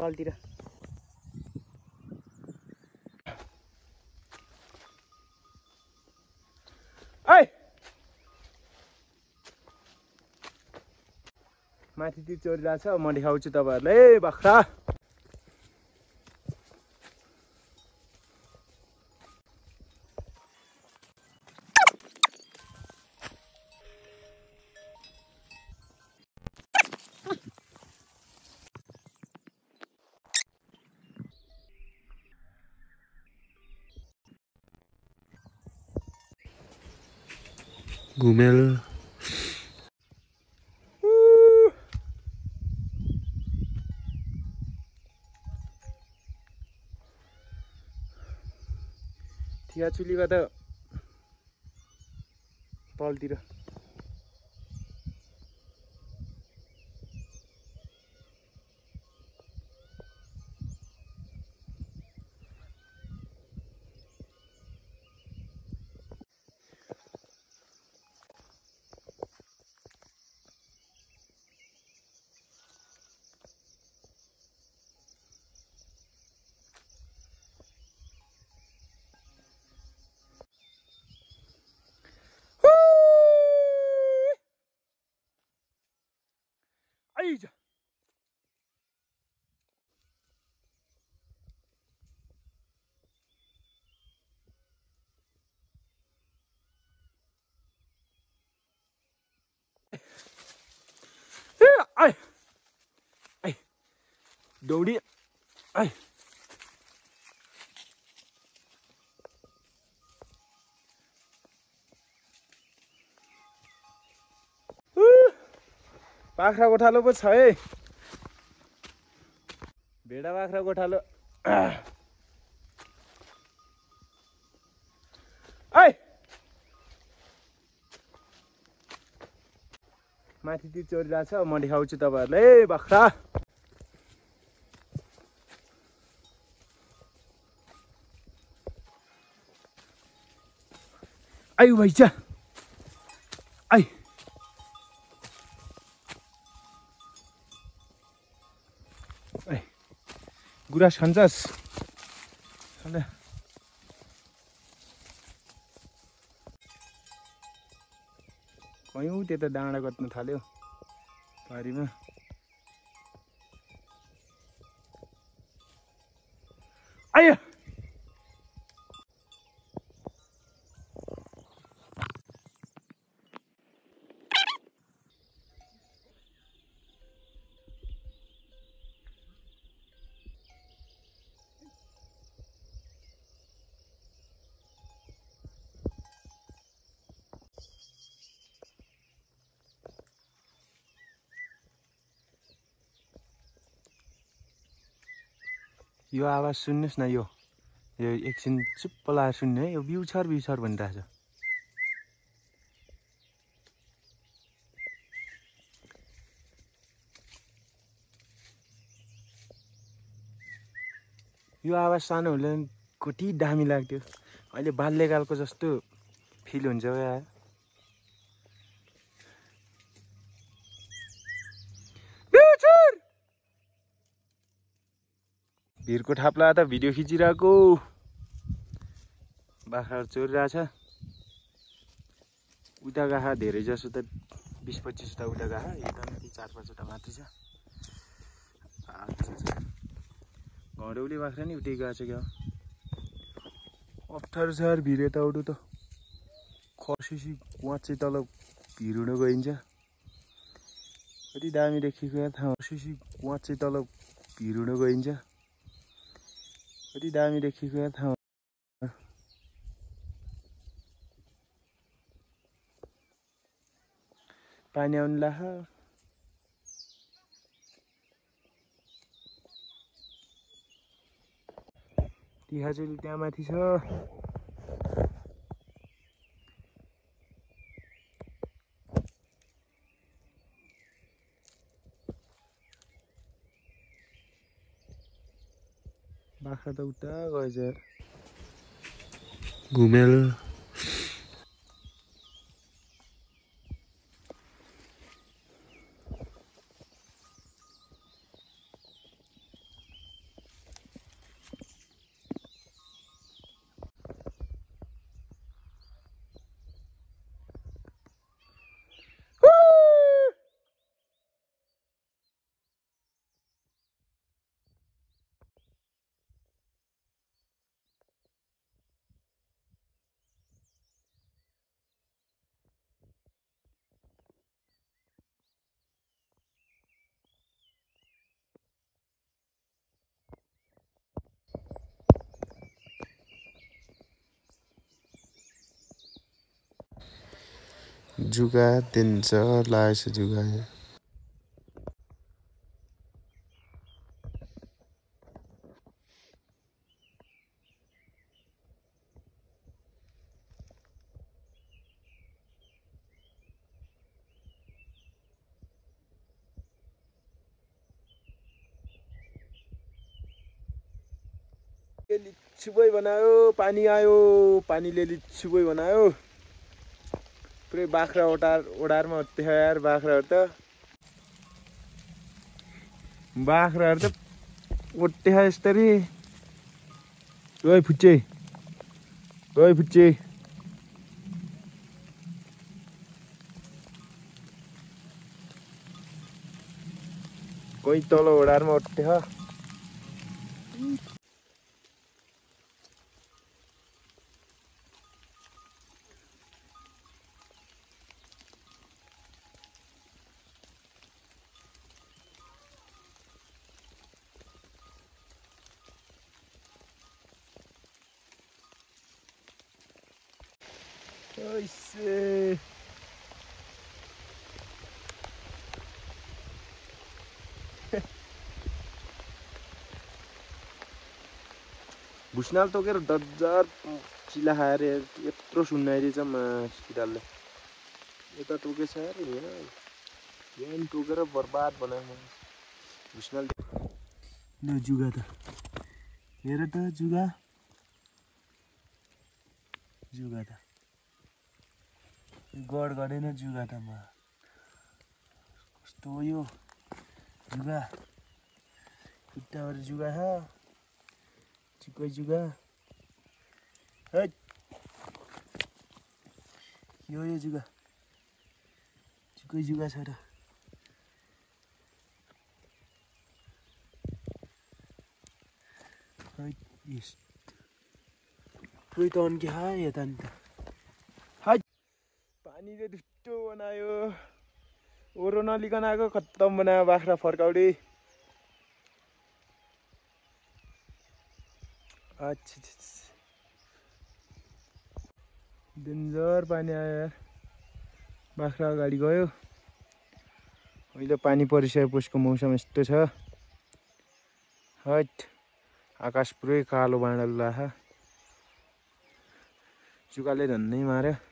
तलतिर ऐ माथि ती चोरिरहेछ म देखाउँछु तपाईहरुलाई बाख्रा घुमेल थियाचुलीबाट तलतिर आइज ai ai đồ đi ai बाख्रा गोठालो पो छ है भेडा बाख्रा गोठालो ऐ माथि ती चोरिरहेछ म देखाउँछु तपाईहरुलाई बाख्रा आयु भैसा आइ गुराँस खान्छस् कयौं त्यता डाँडा कट्न थाल्यो पारीमा आयो यो आवाज सुन्नुस् न यो एकछिन चुप्प लाएर सुन्नु है यो बिउछर भनिरहेछ यो आवाज सानो हुँदा कति दामी लाग्थ्यो अहिले बाल्यकालको जस्तो फिल हुन्छ यार भिरको थाप्ला त भिडियो खिचिरहेको बाख्राहरु चोरिरहेछ उता गाखा धेरै जसो त 20-25 टा उता गाखा यता पनि 4-5 वटा माथि छ घरौली बाख्रा नि उतै गएको छ क्या अप्ठ्यारो छ यार भिर यताउटु त खसिसी कुवाची तल भिरुन गइन्छ कति दामी देखिएको यार ठाउँ खसिसी कुवाची तल भिरुन गइन्छ कति दामी देखिएको यार ठाउँ पानी आउनु लाख तिहाचुली त्यहाँ माथि छ बाख्रा त उता गएछ घुमेल जुगा दिन्छ लागेछ जुगा लिच्छुबै बनायो पानी आयो पानीले लिच्छुबै बनायो पुरै बाख्रा ओडारमा होत्ते यार बाख्राहरू त ओट्टे यस्तरी ओइ फुच्चे कोही तल ओडारमा ओट्टे ह ओइसे भुसनाल तोकेर डजार चिला खाएर यत्रो सुन्नाइरहेछ किरालले यता टोकेछ यार यहाँ टोकेर बर्बाद बनायो भुसनाल ल जुगा त हेर त जुगा त गड गरेन जुगा त कस्तो हो यो जुगा खुट्टाहरू जुगा छ चिक्कै जुगा हैट यो जुगा चिक्कै जुगा छ र हैट यस कोही त अन्के यता नि त हैट पानीले दुष्टो बनायो ओरो नलिकन आएको खत्तम बनायो बाख्रा फर्काउडे अच्छा डेन्जर पानी आयो यार बाख्रा अगाडि गयो अहिले पानी परिसकेपछि मौसम यस्तो छ हैट आकाश पुरै कालो बाँडल लाहा जुगाले धन्नै मार्यो